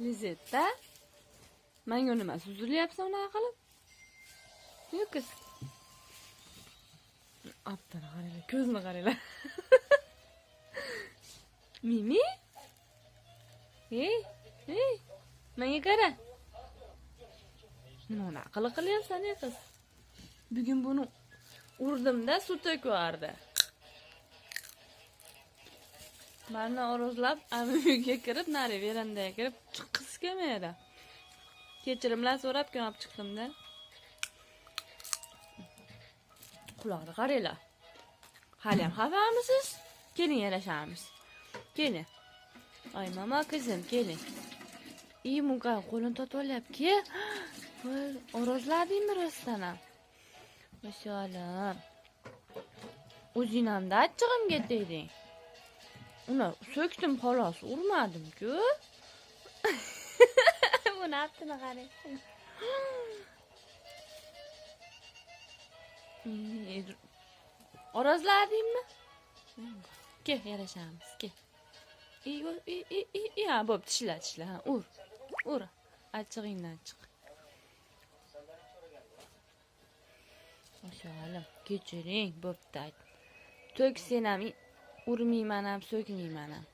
Lizetta, menga nima suzilyapsan unaqa qilib? Yo'q qiz. Aptini qaranglar, ko'zini qaranglar. Mimi? Ey, ey, menga qara. Nima unaqa qilib qilyapsan, ey qiz? Bugun buni urdimda suv to'kvardi. Mani o'rozlab uyga kirib, nari verandaga kirib chiqqisi kelmaydi. Kechirimlar so'rab olib chiqdim-da. Quloqni qaranglar. Hali ham xafamisiz? Keling yarashamiz. Keling. Ay mama qizim, keling. I munqa qo'lini tortib olyapti. Voy, o'rozladingmi rostdan ham? Mashallah. O'zing hamda achchig'imga tegding. Uni so'kdim xolos, urmadim-ku. Buni aptini qarang. O'rozladingmi? Kel, yarashamiz, kel. I, ha, bo'pti, tishla, tishla, ha, ur. Ur. Achchig'ingdan chiq. Mashallah, kechiring, bo'pti. To'ksen ham urmayman ham, so'kmayman ham.